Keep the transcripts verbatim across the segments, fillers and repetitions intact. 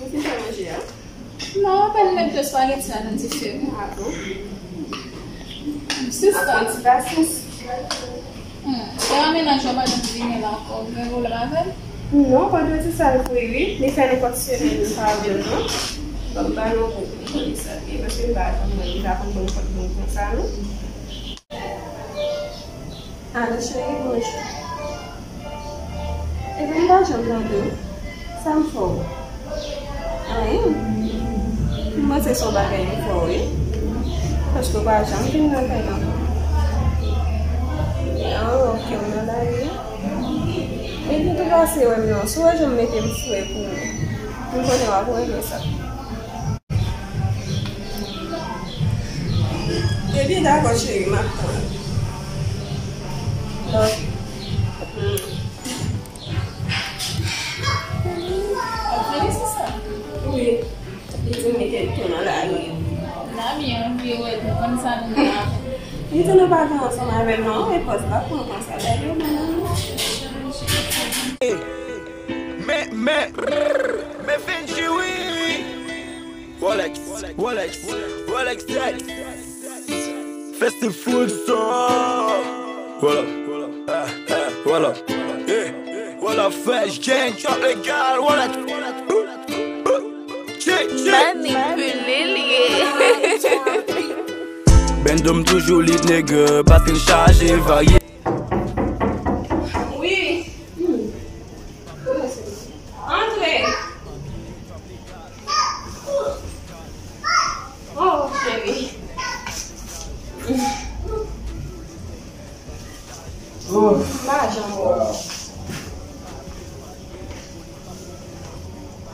Ki sa manje a? Non, apèn met de spaghetti la nan dife wi. Ah bon? Sista. Ap pran ti pasyans. Hmm. Lè w a mennaj ou pa janm vini la ankò, ou gen pwoblèm avè l? Non, pa dwe di sa l vre wi. Li fè nenpòt semèn li pa vin non. Ban m ba nou pou li konnen sa l ye, paske li pa janm mwen, li pa konn ban m kòd bon konsa non. Alo, cheri, bonjou. Ebyen, m pa janm tande w. Sa m fè w? Anyen. M panse se yon bagay m fè w, wi. Paske w pa janm vin nan kay la. Ah, ok, w nan lari a? Ebyen, tou pase wè m non. Si w wè jan m mete m fre pou ou, m konnen w ap renmen sa. Ebyen, dakò, cheri, m ap tann. Love you. Ap vini, sista? Wi. Li di m mete l tou nan lari. Lami anvi wè nou konn sa nou gen la. Li di nou pa gen ansanm avè l non, e pòz l ap pran konsa, gade yo ban nou. Men, men, men Fenji wi. Rolex, Rolex, Rolex tèt. Festive full son. Voilà, ah, ah, voilà. Yeah. Voilà, fresh gang, chop legal, voilà. Check, check. Manipile l ye. Bendo m toujou lib, nèg, batri chaje, varye. Wi. Antre. Oh, cheri. Oh. M pa janm wè w.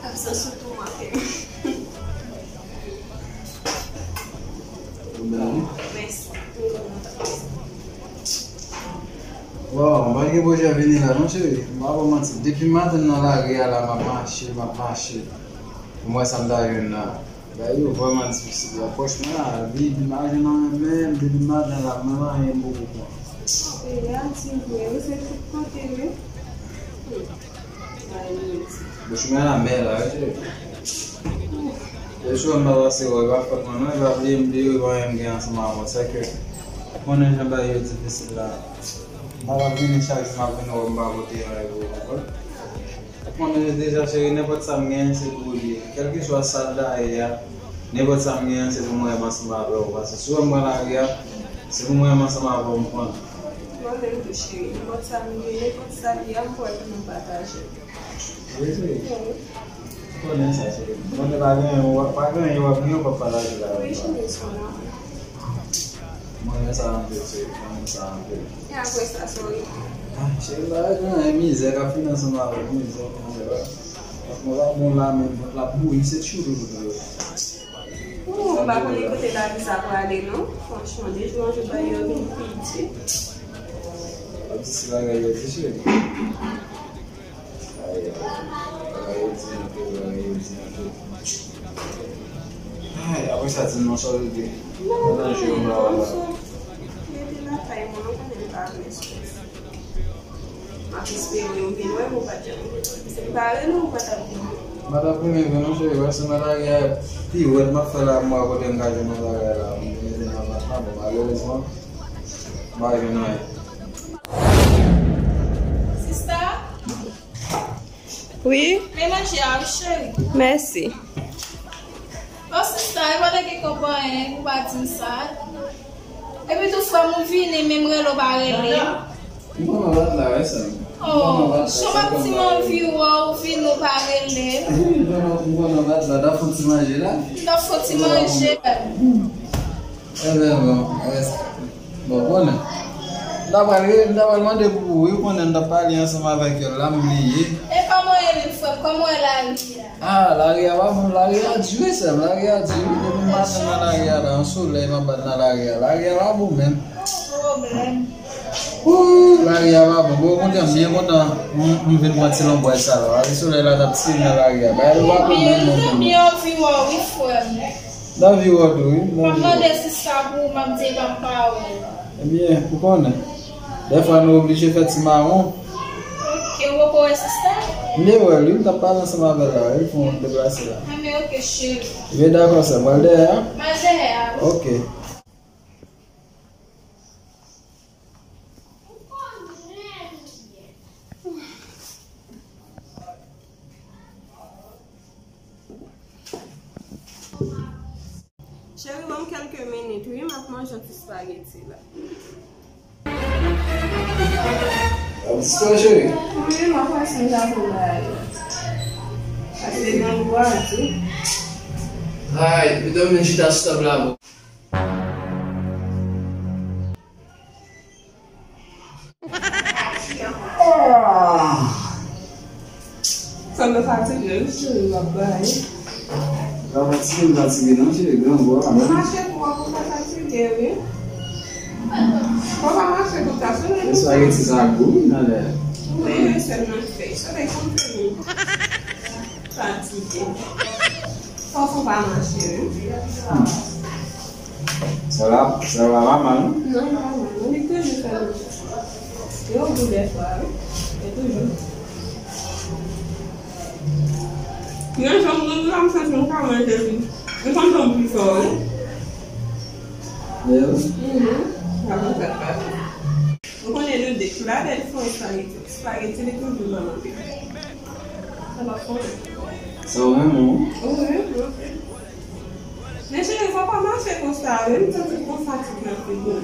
Absans ou tou manke m. Mèsi. Waw, m pa gen pwojè vini la non, cheri. M pa ba w manti. Depi maten nan lari a la, m ap mache, m ap mache. Pou m wè sa m ta jwenn la. Bagay yo vrèman difisil. Apwòch mwen la, li, li mache nan men m, depi maten la, mwen anyen m poko pran. Peyi a di vre, wi, se tout kote, wi. Bouch mwen la mè la, wi, cheri. Lè jou a m pa pase wè, e pa fòt mwen, non, e pa bliye m bliye, e pa anyen m gen ansanm avè w. Sèke, konnen jan bagay yo difisil la. M pa ka vini chak jou m ap vin wè w, m pa pote anyen pou ou, konprann? Ou konnen deja, cheri, nenpòt sa m genyen, se pou ou li ye. Kèlkeswa sa l ta ye a, nenpòt sa m genyen, se pou mwen menm ansanm avè w. Paske si w wè m pran lari a, se pou mwen menm ansanm avè w m pran l. Mwen menm tou, cheri, nenpòt sa m genyen, nenpòt sa l ye a, m pwè pou nou pataje l. Wi, cheri. Wi. Ou konnen sa, cheri. Mwen menm pa genyen, w ap, pa genyen, w ap genyen, w ap pataje l avè m. Wi, cheri, se yon lanmou. Mwen renmen sa anpil, cheri. Mwen renmen sa anpil. E apre sa, sorry. Ah, cheri, pa gen anyen, mizè k ap fini ansanm avè m, mizè, mizè, wè. Mwen pa bon la, men vant la ap bouyi, se tchoulouloulou. Ou, m pa konnen kote lavi sa prale, non. Franchman, de jou an jou, bagay yo vin pi di. W ap di se bagay yo di, cheri. Ay, ay, bagay yo di anpil, bagay yo di anpil. Ay, apre sa, di m non, sa w vle di? Non, non, non, m sot rete lakay mwen, ou konnen m pa vle strès. M ap espere w vin wè m, ou pa t janm vin. Si m pa rele w, ou pa t ap vin. M pa t ap renmen vin non, cheri, paske nan lari a, piwèt m ap fè la, m wè kote m ka jwenn nan lari a la, m vin mete nan vant la, bon, malerezman, m pa jwenn anyen. Sista? Wi? Men manje a wi, cheri. Mèsi. O sista, e pa t gen kòb anyen, ou pa di m sa. Epi tou frè m ou vini, men m rele w pa rele. M konn w pa t la, wi, sè m. O, jan m ap di m anvi wè w, ou vini, ou pa rele m. M konn w pa t la, w t ap fè yon ti manje la? M t ap fè yon ti manje. Ebyen, bon, rès-, bon, konnen. M ta pral re-, m ta pral mande pou ou, wi, konnen m t ap pale ansanm avèk yo, la m bliye. E kòman w ye menm, frè m? Kòman w wè lari a? Ah, lari a pa bon, lari a di, wi, sè m, lari a di, wi, depi maten nan lari a, la, yon solèy m ap bat nan lari a, lari a pa bon menm. Pwoblèm. Ooh, lari a pa bon, bon, kontan, m byen kontan, m, m vin pran ti lonbraj sa la, paske solèy la t ap tiye m nan lari a, bagay yo pa bon menm, menm, menm. M byen anvi wè w, wi, frè m. Nan vi w tou, wi. M ap mande sista pou ou, m ap di l ban m pawòl. Ebyen, ou konnen. Dèfwa nou oblije fè ti mawon. Ok, ou Ou wè sista? M te wè l wi, m t ap pale ansanm avè l la, wi, pou m deplase la. Enben, oke, cheri. Ebyen, dakò, sè, m pral dèyè a? M al dèyè a, wi. Oke. Cheri, ban m kèlke minit, wi, m ap manje yon ti spageti la. Ap dispo, cheri? Wi, m ap pase m ta pou bagay la. Pase nan bwa, wi. Ay, medam, men chita sou tab la, bon. Sa nan fatige, wi, cheri, w ap bay. Sa fatige, m fatige, non, cheri, grangou a. Mwen mache twòp, ou pa fatige, wi. Fò pa mache tout sa, se lè. Espageti sa gou, wi, nan lè. Wi, sèl nan fèy, se lè konn fini. Fatige. Fò, fò pa mache, wi. Hmm. Sa va, sa va pa mal, non? Non, li pa mal, non. Li toujou fè l. Yo gou dèfwa, wi. E toujou. Nan jan m granmoun la, m santi m ka manje li. M konn jan m pi fò, wi. Ye wi. Mhm. Sa konn fèt pa. Ou konnen nou de tou la, lè l fè yon espageti. Espageti, li toujou bon anpil. Sa pa fò. Sa w renmen, wi? Wi, wi. Men cheri, fò pa mache konsa, wi. M santi m konn fatig nan figi m.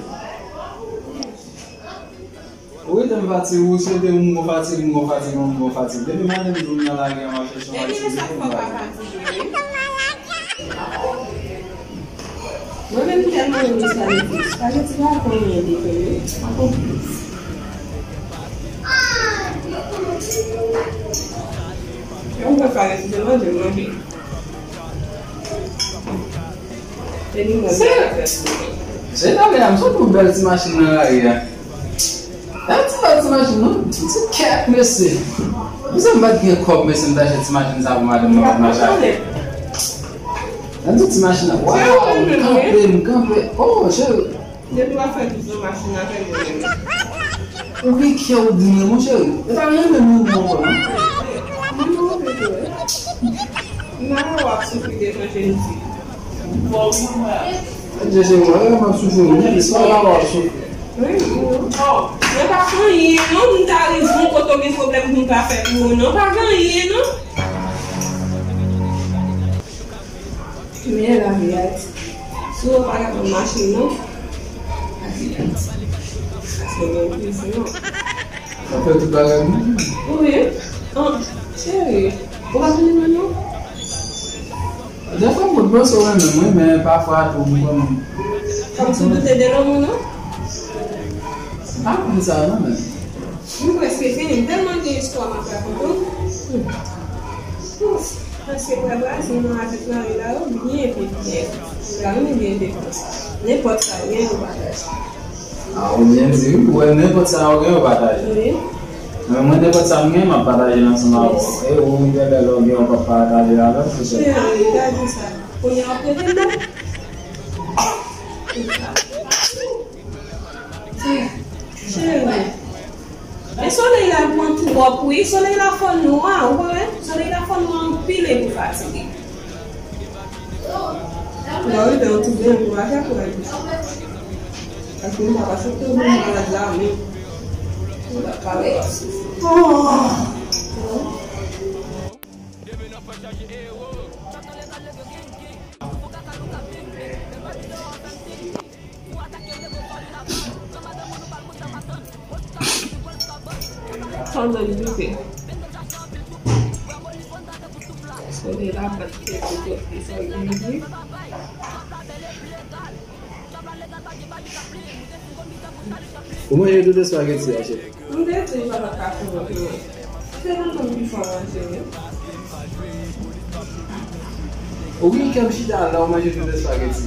Ou rete m fatig, ou swete m gon fatig, m gon fatig, m gon fatig. Depi maten m di w m nan lari a, m ap chèche yon aktivite pou m pa fatige. Mwen menm m tèlman renmen espageti. Espageti pa konbyen de tonn, wi. Pa konplis. Yon gwo espageti, se manje m manje. Se, se nan men a, m sot yon bèl ti machin nan lari a. Gad ti bèl ti machin non. Ti kèk mesye. Misye m pa t gen kòb mesye m t achte ti machin sa pou madanm mwen pa t mache avè. Gad ti machin nan. Waw, m kanpe, m kanpe. Oh, cheri. Depi w ap fè tout nan machin nan, fè mwen renmen. Ou gen kè ou di mwen, monchè. E pa renmen moun non, non. Mwen mwen renmen tou, wi. M pa wè w ap soufri devan Jennifer. Mwen chèche mwen, m ap soufri wi, sa la w ap soufri. Wi, wi. Mwen pa fè anyen non, m ta rive yon kote w gen pwoblèm pou m pa fè pou ou non, pa gen anyen non. Men lavi a, si w pa ka pran machin non, lavi a, paske gen prizon. Sa fè tout bagay moun. Wi. An, cheri, ou pa vini mwen non? Dèfwa m konn panse w renmen mwen, men pafwa tou m konn. Kòmsi w doute de lanmou non? M pa konn sa non, men. M prèske fini, m tèlman gen istwa m ap rakonte w. Paske prè Brazil nan avèk lari la yo byen pi byen. Lari nou byen depanse. Nenpòt sa yo gen yo pataje. A, ou byen di wi, ou wè nenpòt sa yo gen yo pataje. Wi. Men mwen nenpòt sa m gen m ap pataje l ansanm avè w. E ou menm lè lè w gen ou p ap pataje avè m, se sèl. Cheri, gade sa. Kounye a w ap rete m non? Cheri. Men solèy la pran twòp wi, solèy la fè nwa, ou konnen? Solèy la fè nwa anpil epi w fatige. Lè w rive yon ti byen pou mache pou wè. Paske m pa pase tou moun malad la menm. M pa pale. Pandan l rive. Solèy la bat tèt li, tèt li fè l rive. Ou manje tout espageti a, cheri? M te di m pa t ap ka fè lòt non. Se nan tan m pi fò manje wi. Ou gen kè m chita la, ou manje tout espageti.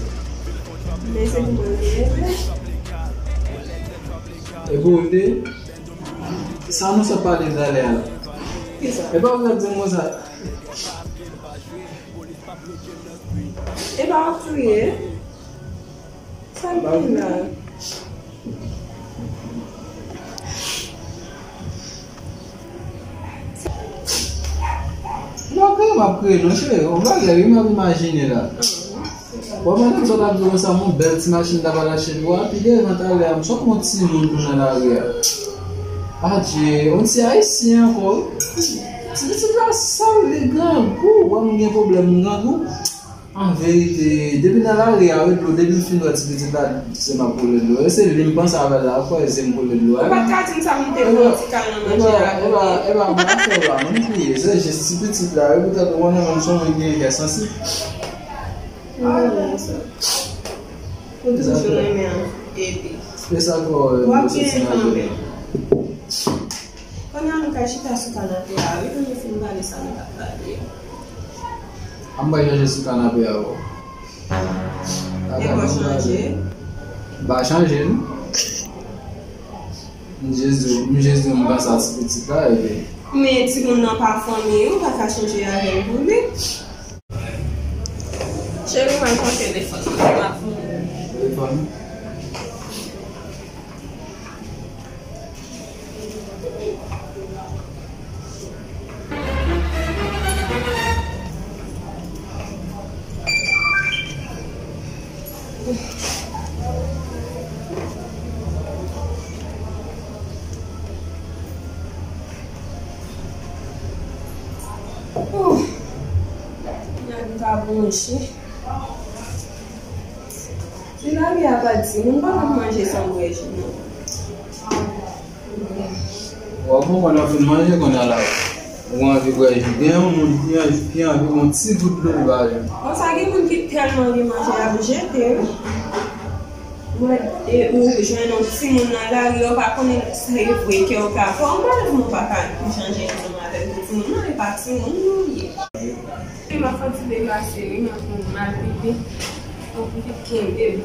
Men se pou mwen li ye vre. E pou ou li ye? Sa nou sot pale talè a la. Kisa? E pa ou k ap di m konsa. E pa w ap touye? Sa l gen la? M ap kriye non cheri, yon bagay wi m ap imajine la. Bon, madanm sa w t ap di konsa, yon bèl ti machin ta pral achte pou w, epi devan talè a, m sot yon timoun tou nan lari a. Adje, yon ti ayisyen ankò wi. Ti pitit la sal, li grangou, wè m gen pwoblèm, m grangou. An verite, depi nan lari a, wi, dlo, depi m fin wè ti pitit la, se m ap koule dlo. E se li m panse avè l la, kwè se m koule dlo. Ou pa t ka di m sa pou m te pran yon ti kal nan manje a, epa, epa, epa, mwen ap fè w la, mwen kriye. Se jis ti pitit la, wi, poutèt ou konnen mwen se yon moun ki gen kè sansib. Mwen renmen sa. Ou toujou renmen ede. Se sa k fè w, w ap byen kanmenm. Kounye a nou ka chita sou kanape a, wi, pou nou fin pale sa nou t ap pale a. An m pral chanje sou kanape a, bò. E bò chanje? M pa chanje, non. M jis di w, m jis di w m panse a ti pitit la, epi. Men timoun nan pa fanmi ou, ou pa ka chanje avè l pou li. Cheri, mwen pran telefòn nan, m ap vini. Telefòn? Ou, nèg m ka bwonche. Si lavi a pa di, moun pa konn manje san bwè ji, non. W ap konprann w ap fin manje kounye a la. Ou anvi bwè ji. Gen yon moun ki anvi, ki anvi yon ti gout dlo li pa jwenn. Konsa gen moun ki tèlman anvi manje, y ap jete, wi. Mwen, e, ou jwenn yon timoun nan lari, ou pa konnen si se vre kè w ka fè yon bagay, ou pa ka chanje ansanm avèk yon timoun. Non, e pa timoun nou ye. M ap fè ti deplase, wi, m ap mal pete. Fòk ou te kenbe m.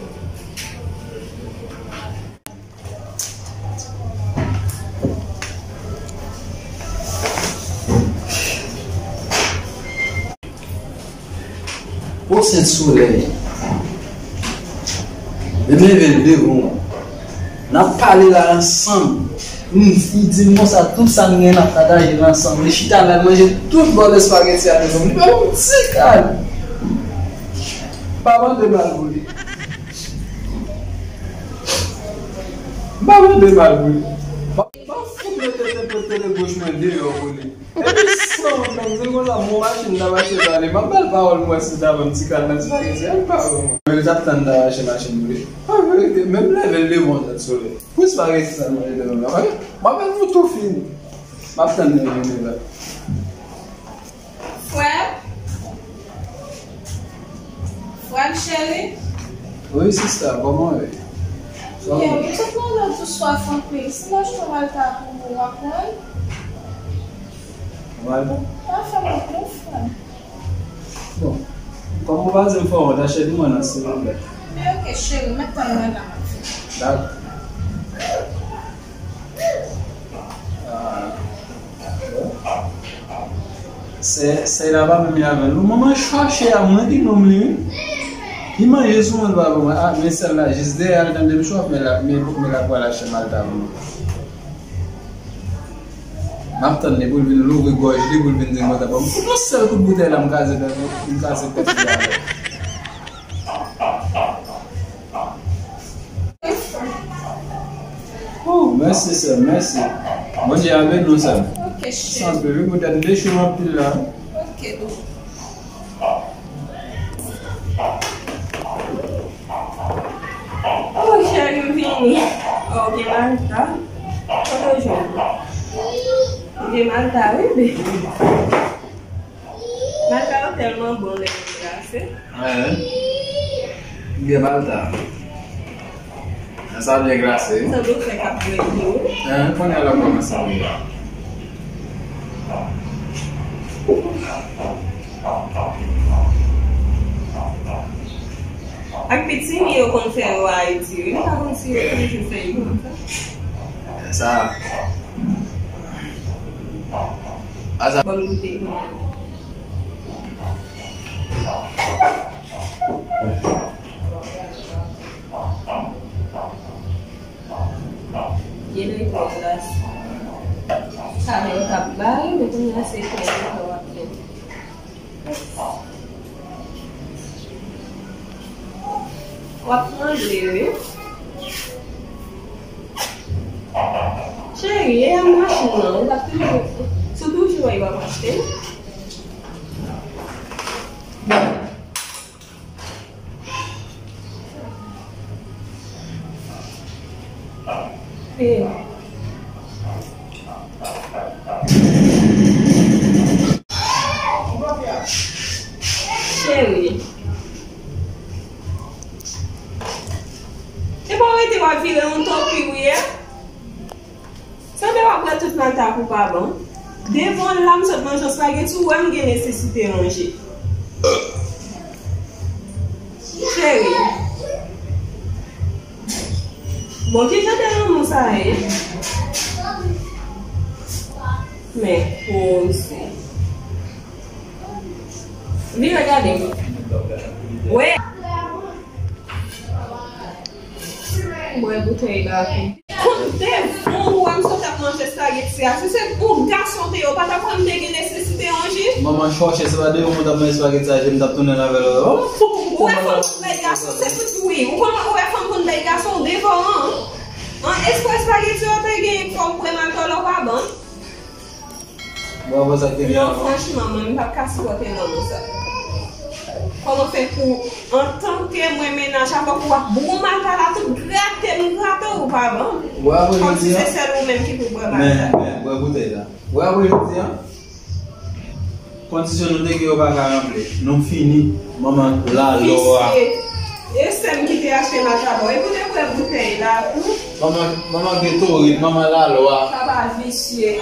O sent solèy. Li leve l devan w. N ap pale la ansanm. Li di m konsa, tout sa n gen n ap pataje l ansanm. Li chita la, l manje tout bòl espageti a devan m. Li pa yon ti kal. Pa mande mal pou li. M pa mande mal pou li. M ap fout mete tete tete goch mwen deyò pou li. Epi san wont nan m di l konsa, m gon machin n ap achte sa li. M ap ba l pawòl m wè si l ta ban m ti kal nan ti pake ti a, li pa ban mwen. Men li t ap tann n ta achte machin pou li. An verite, menm leve l devan w tèt sou li. Pou ti pake ti sa l manje devan m nan. M ap fè nou tou fini. M ap tann li vini la. Frè? Frè m cheri? Wi, sista, kòman w ye? Byen, wi, tout moun nan tou swaf anpil. Si m achte yon Malta pou ou, w ap pran l? Malta? Pa fè m wont non, frè m. Bon, kòm ou pa di m fè w wont, achte pou mwen nan, silvouplè. Men oke, cheri, mèt tann mwen la, m ap vini. Dakò. Ah. Sè, sè la pa menm avè nou. Manman chache a, mwen ki nonm li, wi. Li manje sou mwen, pa pou mwen. Ah, men sèl la, jis dèyè a, l tande m swaf, men la, men, men la pral achte Malta pou mwen. M ap tann li pou l vin louvri gòj li, pou l vin di m konsa. Bon, yon sèl kout boutèy la, m kraze tèt, m kraze tèt li avè l. Oh, mèsi, sè m, mèsi. Bondye a beni w, sè m. Ok, cheri. Sanble wi, poutèt m te cho anpil la. Ok, boo. Oh, cheri, m vini. Oh, gen Malta. Kote w jwenn li? Gen Malta, wi, baby. Malta yo tèlman bon lè yo glase. Hein? Byen Malta. Sa byen glase, wi. Sanble w fèk ap bwè dlo. Hein? Kounye a l ap kòmanse bwè. Ak pitimi yo konn fè yo Ayiti, wi. M pa konn si yo toujou fè yo konsa. Sa. Asa. Ban m goute. Gen lè twò glas. Sa lè yo t ap bay, men kounye a se fè yo fè w ap fè. W ap manje, wi. Cheri, e a machin nan, ou pa toujou, si w toujou wè, w ap achte l. E. Cheri. E pa w rete w ap vire yon topi wi a? Sanble w ap pran tout malta pou pa ban. Devan w la, m sot manje yon spageti, ou wè m gen nesesite manje. Cheri. Bon, ki jan de lanmou sa ye? Men, poze. Vire gade m. Wi. Bwè boutèy la tou. Kont devan ou wè m sot ap manje espageti a. Si se pou gason te ye, ou pa t ap wè m te gen nesesite yon ji? Manman chòche, se pa de yon moun t ap manje espageti a, je m t ap tounen avè l. Ou wè fanm konn bay gason, se tout wi. Ou konn, ou wè fanm konn bay gason, ou devan an. An, espre espageti yo te gen, fò w prematò lè w pa ban. Bon, avan sa ki te gen avan. Non, franchman, mwen, m p ap ka sipòte lanmou sa. Kòman fè pou, antanke mwen mennaj, chak fwa pou w ap bwè malta la, tout grate m grate w, ou pa ban m. Kòmsi se sèl ou menm ki pou bwè malta. Men, men, bwè boutèy la. Wè, apre jodi a, kondisyon nou te gen yo pa ka ranple. Nou fini, manman lalò a. Visye. E sè m ki te achte malta ba w. Epi w te bwè boutèy la tou. Manman, manman getorit, manman lalò a. Papa visye.